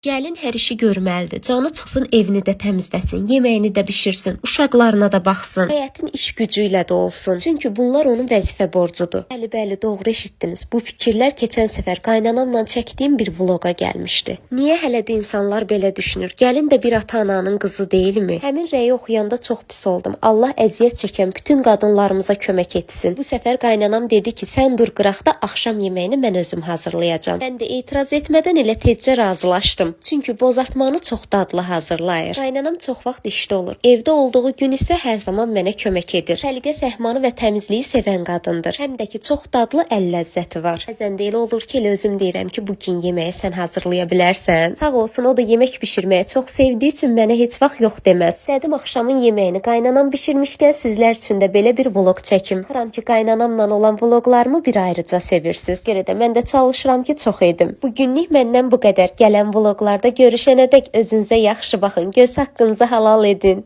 Gəlin hər işi görməlidir. Canı çıxsın evini də təmizləsin, yeməyini də bişirsin, uşaqlarına da baxsın. Həyətin iş gücü ilə də olsun. Çünki bunlar onun vəzifə borcudur. Bəli, bəli, doğru eşitdiniz. Bu fikirlər keçən səfər qaynanamla çəkdiyim bir vloqa gəlmişdi. Niyə hələ də insanlar belə düşünür? Gəlin də bir ata-ananın qızı deyilmi? Həmin rəyi oxuyanda çox pis oldum. Allah əziyyət çəkən bütün qadınlarımıza kömək etsin. Bu səfər qaynanam dedi ki, sən dur qıraqda, axşam yeməyini mən özüm hazırlayacağam. Mən də etiraz etmədən elə tezcə razılaşdım. Çünki bozartmanı çox dadlı hazırlayır. Qaynanam çox vaxt işdə olur. Evdə olduğu gün isə hər zaman mənə kömək edir. Səliqə səhmanı və təmizliyi sevən qadındır. Həm də ki çox dadlı əl ləzzəti var. Bəzən də elə olur ki, elə özüm deyirəm ki, bu gün yeməyi sən hazırlaya bilərsən. Sağ olsun, o da yemək bişirməyi çox sevdiyi üçün mənə heç vaxt yox deməz. Dedim axşamın yeməyini qaynanam bişirmişkən sizlər üçün də belə bir vloq çəkim. Baxıram ki, qaynanamla olan vloqlarımı bir ayrıca sevirsiniz. Görə də mən də çalışıram ki, çox edim. Bu günlük məndən bu qədər. Gələn vloqlarda görüşənədək özünüzə yaxşı baxın. Göz haqqınızı halal edin.